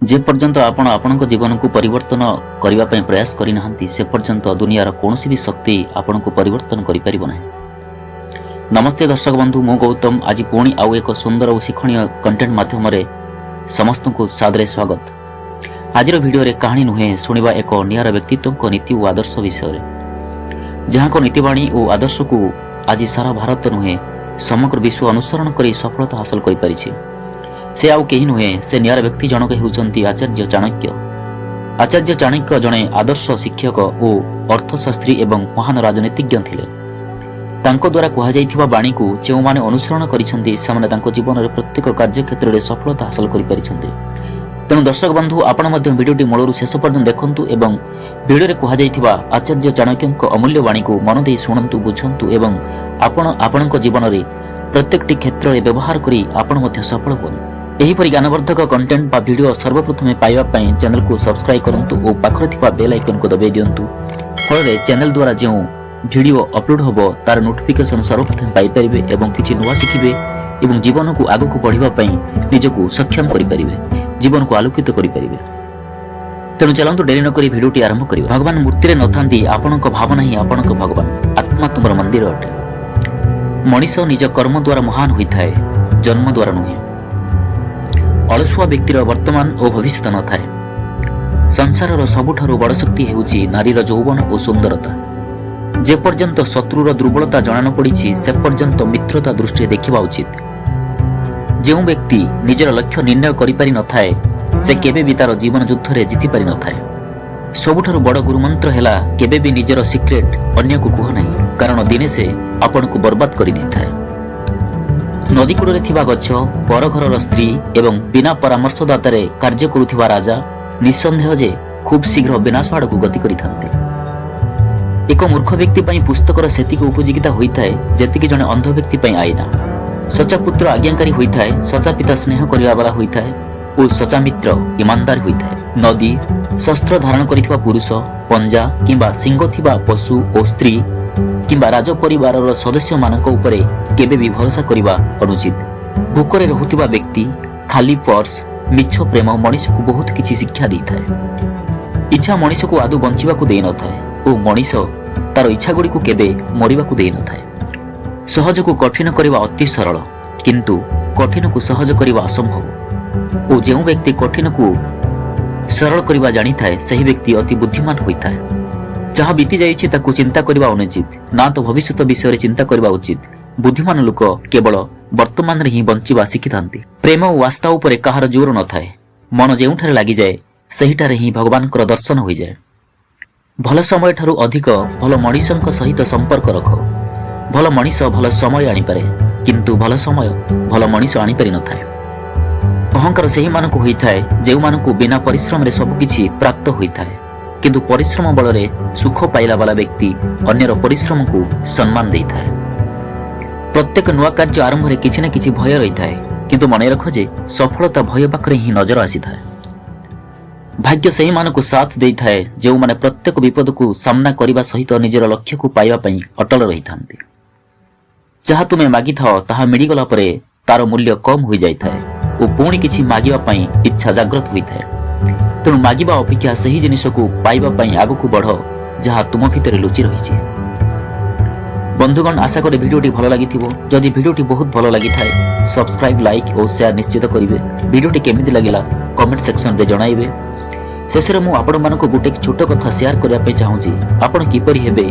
ଯେ ପର୍ଯ୍ୟନ୍ତ ଆପଣ ଆପଣଙ୍କ ଜୀବନକୁ ପରିବର୍ତ୍ତନ କରିବା ପାଇଁ ପ୍ରୟାସ କରିନାହାନ୍ତି, ସେ ପର୍ଯ୍ୟନ୍ତ ଦୁନିଆର କୌଣସି ବି ଶକ୍ତି ଆପଣଙ୍କୁ ପରିବର୍ତ୍ତନ କରିପାରିବ ନାହିଁ। ନମସ୍ତେ ଦର୍ଶକ ବନ୍ଧୁ, ମୁଁ ଗୌତମ। ଆଜି ପୁଣି ଆଉ ଏକ ସୁନ୍ଦର ଓ ଶିକ୍ଷଣୀୟ କଣ୍ଟେଣ୍ଟ ମାଧ୍ୟମରେ ସମସ୍ତଙ୍କୁ ସାଦରେ ସ୍ୱାଗତ। ଆଜିର ଭିଡ଼ିଓରେ କାହାଣୀ ନୁହେଁ, ଶୁଣିବା ଏକ ନିଆରା ବ୍ୟକ୍ତିତ୍ୱଙ୍କ ନୀତି ଓ ଆଦର୍ଶ ବିଷୟରେ, ଯାହାଙ୍କ ନୀତିବାଣୀ ଓ ଆଦର୍ଶକୁ ଆଜି ସାରା ଭାରତ ନୁହେଁ, ସମଗ୍ର ବିଶ୍ୱ ଅନୁସରଣ କରି ସଫଳତା ହାସଲ କରିପାରିଛି। ସେ ଆଉ କେହି ନୁହେଁ, ସେ ନିଆରା ବ୍ୟକ୍ତି ଜଣକ ହେଉଛନ୍ତି ଆଚାର୍ଯ୍ୟ ଚାଣକ୍ୟ। ଆଚାର୍ଯ୍ୟ ଚାଣକ୍ୟ ଜଣେ ଆଦର୍ଶ ଶିକ୍ଷକ ଓ ଅର୍ଥଶାସ୍ତ୍ରୀ ଏବଂ ମହାନ ରାଜନୀତିଜ୍ଞ ଥିଲେ। ତାଙ୍କ ଦ୍ୱାରା କୁହାଯାଇଥିବା ବାଣୀକୁ ଯେଉଁମାନେ ଅନୁସରଣ କରିଛନ୍ତି, ସେମାନେ ତାଙ୍କ ଜୀବନରେ ପ୍ରତ୍ୟେକ କାର୍ଯ୍ୟକ୍ଷେତ୍ରରେ ସଫଳତା ହାସଲ କରିପାରିଛନ୍ତି। ତେଣୁ ଦର୍ଶକ ବନ୍ଧୁ, ଆପଣ ମଧ୍ୟ ଭିଡ଼ିଓଟି ମୂଳରୁ ଶେଷ ପର୍ଯ୍ୟନ୍ତ ଦେଖନ୍ତୁ ଏବଂ ଭିଡ଼ିଓରେ କୁହାଯାଇଥିବା ଆଚାର୍ଯ୍ୟ ଚାଣକ୍ୟଙ୍କ ଅମୂଲ୍ୟ ବାଣୀକୁ ମନ ଦେଇ ଶୁଣନ୍ତୁ, ବୁଝନ୍ତୁ ଏବଂ ଆପଣ ଆପଣଙ୍କ ଜୀବନରେ ପ୍ରତ୍ୟେକଟି କ୍ଷେତ୍ରରେ ବ୍ୟବହାର କରି ଆପଣ ମଧ୍ୟ ସଫଳ ହୁଅନ୍ତୁ। ଏହିପରି ଜ୍ଞାନବର୍ଦ୍ଧକ କଣ୍ଟେଣ୍ଟ ବା ଭିଡ଼ିଓ ସର୍ବପ୍ରଥମେ ପାଇବା ପାଇଁ ଚ୍ୟାନେଲକୁ ସବସ୍କ୍ରାଇବ୍ କରନ୍ତୁ ଓ ପାଖରେ ଥିବା ବେଲ୍ ଆଇକନକୁ ଦବାଇ ଦିଅନ୍ତୁ। ଫଳରେ ଚ୍ୟାନେଲ ଦ୍ୱାରା ଯେଉଁ ଭିଡ଼ିଓ ଅପଲୋଡ୍ ହେବ, ତାର ନୋଟିଫିକେସନ୍ ସର୍ବପ୍ରଥମେ ପାଇପାରିବେ ଏବଂ କିଛି ନୂଆ ଶିଖିବେ ଏବଂ ଜୀବନକୁ ଆଗକୁ ବଢ଼ିବା ପାଇଁ ନିଜକୁ ସକ୍ଷମ କରିପାରିବେ, ଜୀବନକୁ ଆଲୋକିତ କରିପାରିବେ। ତେଣୁ ଚାଲନ୍ତୁ, ଡେରି ନକରି ଭିଡ଼ିଓଟି ଆରମ୍ଭ କରିବା। ଭଗବାନ ମୂର୍ତ୍ତିରେ ନଥାନ୍ତି, ଆପଣଙ୍କ ଭାବନା ହିଁ ଆପଣଙ୍କ ଭଗବାନ। ଆତ୍ମା ତୁମର ମନ୍ଦିର ଅଟେ। ମଣିଷ ନିଜ କର୍ମ ଦ୍ୱାରା ମହାନ ହୋଇଥାଏ, ଜନ୍ମ ଦ୍ୱାରା ନୁହେଁ। ଅଳସୁଆ ବ୍ୟକ୍ତିର ବର୍ତ୍ତମାନ ଓ ଭବିଷ୍ୟତ ନଥାଏ। ସଂସାରର ସବୁଠାରୁ ବଡ଼ ଶକ୍ତି ହେଉଛି ନାରୀର ଯୌବନ ଓ ସୁନ୍ଦରତା। ଯେପର୍ଯ୍ୟନ୍ତ ଶତ୍ରୁର ଦୁର୍ବଳତା ଜଣା ନ ପଡ଼ିଛି, ସେ ପର୍ଯ୍ୟନ୍ତ ମିତ୍ରତା ଦୃଷ୍ଟିରେ ଦେଖିବା ଉଚିତ। ଯେଉଁ ବ୍ୟକ୍ତି ନିଜର ଲକ୍ଷ୍ୟ ନିର୍ଣ୍ଣୟ କରିପାରି ନଥାଏ, ସେ କେବେ ବି ତାର ଜୀବନ ଯୁଦ୍ଧରେ ଜିତିପାରି ନଥାଏ। ସବୁଠାରୁ ବଡ଼ ଗୁରୁମନ୍ତ୍ର ହେଲା, କେବେ ବି ନିଜର ସିକ୍ରେଟ ଅନ୍ୟକୁ କୁହ ନାହିଁ, କାରଣ ଦିନେ ସେ ଆପଣଙ୍କୁ ବର୍ବାଦ କରିଦେଇଥାଏ। ନଦୀ କୂଳରେ ଥିବା ଗଛ, ପର ଘରର ସ୍ତ୍ରୀ ଏବଂ ବିନା ପରାମର୍ଶଦାତାରେ କାର୍ଯ୍ୟ କରୁଥିବା ରାଜା ନିଃସନ୍ଦେହ ଯେ ଖୁବ୍ ଶୀଘ୍ର ବିନାଶ ଆଡ଼କୁ ଗତି କରିଥାନ୍ତି। ଏକ ମୂର୍ଖ ବ୍ୟକ୍ତି ପାଇଁ ପୁସ୍ତକର ସେତିକି ଉପଯୋଗିତା ହୋଇଥାଏ, ଯେତିକି ଜଣେ ଅନ୍ଧ ବ୍ୟକ୍ତି ପାଇଁ ଆଇନା। ସଚା ପୁତ୍ର ଆଜ୍ଞାକାରୀ ହୋଇଥାଏ, ସଚା ପିତା ସ୍ନେହ କରିବା ବାଲା ହୋଇଥାଏ ଓ ସଚା ମିତ୍ର ଇମାନଦାର ହୋଇଥାଏ। ନଦୀ, ଶସ୍ତ୍ର ଧାରଣ କରିଥିବା ପୁରୁଷ, ପଞ୍ଜା କିମ୍ବା ଶିଙ୍ଗ ଥିବା ପଶୁ ଓ ସ୍ତ୍ରୀ କିମ୍ବା ରାଜ ପରିବାରର ସଦସ୍ୟମାନଙ୍କ ଉପରେ କେବେ ବି ଭରସା କରିବା ଅନୁଚିତ। ଭୋକରେ ରହୁଥିବା ବ୍ୟକ୍ତି, ଖାଲି ପର୍ସ, ମିଛ ପ୍ରେମ ମଣିଷକୁ ବହୁତ କିଛି ଶିକ୍ଷା ଦେଇଥାଏ। ଇଚ୍ଛା ମଣିଷକୁ ଆଦୌ ବଞ୍ଚିବାକୁ ଦେଇନଥାଏ ଓ ମଣିଷ ତାର ଇଚ୍ଛାଗୁଡ଼ିକୁ କେବେ ମରିବାକୁ ଦେଇନଥାଏ। ସହଜକୁ କଠିନ କରିବା ଅତି ସରଳ, କିନ୍ତୁ କଠିନକୁ ସହଜ କରିବା ଅସମ୍ଭବ ଓ ଯେଉଁ ବ୍ୟକ୍ତି କଠିନକୁ ସରଳ କରିବା ଜାଣିଥାଏ, ସେହି ବ୍ୟକ୍ତି ଅତି ବୁଦ୍ଧିମାନ ହୋଇଥାଏ। ଯାହା ବିତି ଯାଇଛି, ତାକୁ ଚିନ୍ତା କରିବା ଅନୁଚିତ, ନା ତ ଭବିଷ୍ୟତ ବିଷୟରେ ଚିନ୍ତା କରିବା ଉଚିତ। ବୁଦ୍ଧିମାନ ଲୋକ କେବଳ ବର୍ତ୍ତମାନରେ ହିଁ ବଞ୍ଚିବା ଶିଖିଥାନ୍ତି। ପ୍ରେମ ଓ ଆସ୍ଥା ଉପରେ କାହାର ଜୋର ନଥାଏ। ମନ ଯେଉଁଠାରେ ଲାଗିଯାଏ, ସେହିଠାରେ ହିଁ ଭଗବାନଙ୍କର ଦର୍ଶନ ହୋଇଯାଏ। ଭଲ ସମୟଠାରୁ ଅଧିକ ଭଲ ମଣିଷଙ୍କ ସହିତ ସମ୍ପର୍କ ରଖ। ଭଲ ମଣିଷ ଭଲ ସମୟ ଆଣିପାରେ, କିନ୍ତୁ ଭଲ ସମୟ ଭଲ ମଣିଷ ଆଣିପାରି ନଥାଏ। ଅହଙ୍କାର ସେହିମାନଙ୍କୁ ହୋଇଥାଏ, ଯେଉଁମାନଙ୍କୁ ବିନା ପରିଶ୍ରମରେ ସବୁକିଛି ପ୍ରାପ୍ତ ହୋଇଥାଏ। କିନ୍ତୁ ପରିଶ୍ରମ ବଳରେ ସୁଖ ପାଇଲା ବାଲା ବ୍ୟକ୍ତି ଅନ୍ୟର ପରିଶ୍ରମକୁ ସମ୍ମାନ ଦେଇଥାଏ। ପ୍ରତ୍ୟେକ ନୂଆ କାର୍ଯ୍ୟ ଆରମ୍ଭରେ କିଛି ନା କିଛି ଭୟ ରହିଥାଏ, କିନ୍ତୁ ମନେ ରଖ ଯେ ସଫଳତା ଭୟ ପାଖରେ ହିଁ ନଜର ଆସିଥାଏ। ଭାଗ୍ୟ ସେହିମାନଙ୍କୁ ସାଥ ଦେଇଥାଏ, ଯେଉଁମାନେ ପ୍ରତ୍ୟେକ ବିପଦକୁ ସାମ୍ନା କରିବା ସହିତ ନିଜର ଲକ୍ଷ୍ୟକୁ ପାଇବା ପାଇଁ ଅଟଳ ରହିଥାନ୍ତି। ଯାହା ତୁମେ ମାଗିଥାଅ, ତାହା ମିଳିଗଲା ପରେ ତାର ମୂଲ୍ୟ କମ୍ ହୋଇଯାଇଥାଏ ଓ ପୁଣି କିଛି ମାଗିବା ପାଇଁ ଇଚ୍ଛା ଜାଗ୍ରତ ହୋଇଥାଏ। ତେଣୁ ମାଗିବା ଅପେକ୍ଷା ସେହି ଜିନିଷକୁ ପାଇବା ପାଇଁ ଆଗକୁ ବଢ଼, ଯାହା ତୁମ ଭିତରେ ଲୁଚି ରହିଛି। ବନ୍ଧୁଗଣ, ଆଶା କରେ ଭିଡ଼ିଓଟି ଭଲ ଲାଗିଥିବ। ଯଦି ଭିଡ଼ିଓଟି ବହୁତ ଭଲ ଲାଗିଥାଏ, ସବସ୍କ୍ରାଇବ୍, ଲାଇକ୍ ଓ ସେୟାର ନିଶ୍ଚିତ କରିବେ। ଭିଡ଼ିଓଟି କେମିତି ଲାଗିଲା, କମେଣ୍ଟ ସେକ୍ସନରେ ଜଣାଇବେ। ଶେଷରେ ମୁଁ ଆପଣମାନଙ୍କୁ ଗୋଟେ ଛୋଟ କଥା ସେୟାର କରିବା ପାଇଁ ଚାହୁଁଛି। ଆପଣ କିପରି ହେବେ,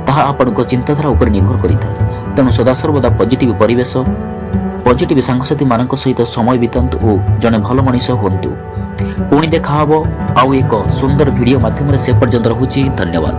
ତାହା ଆପଣଙ୍କ ଚିନ୍ତାଧାରା ଉପରେ ନିର୍ଭର କରିଥାଏ। ତେଣୁ ସଦାସର୍ବଦା ପଜିଟିଭ ପରିବେଶ, ପଜିଟିଭ ସାଙ୍ଗସାଥିମାନଙ୍କ ସହିତ ସମୟ ବିତାନ୍ତୁ ଓ ଜଣେ ଭଲ ମଣିଷ ହୁଅନ୍ତୁ। ପୁଣି ଦେଖା ହେବ ଆଉ ଏକ ସୁନ୍ଦର ଭିଡ଼ିଓ ମାଧ୍ୟମରେ। ସେ ପର୍ଯ୍ୟନ୍ତ ରହୁଛି, ଧନ୍ୟବାଦ।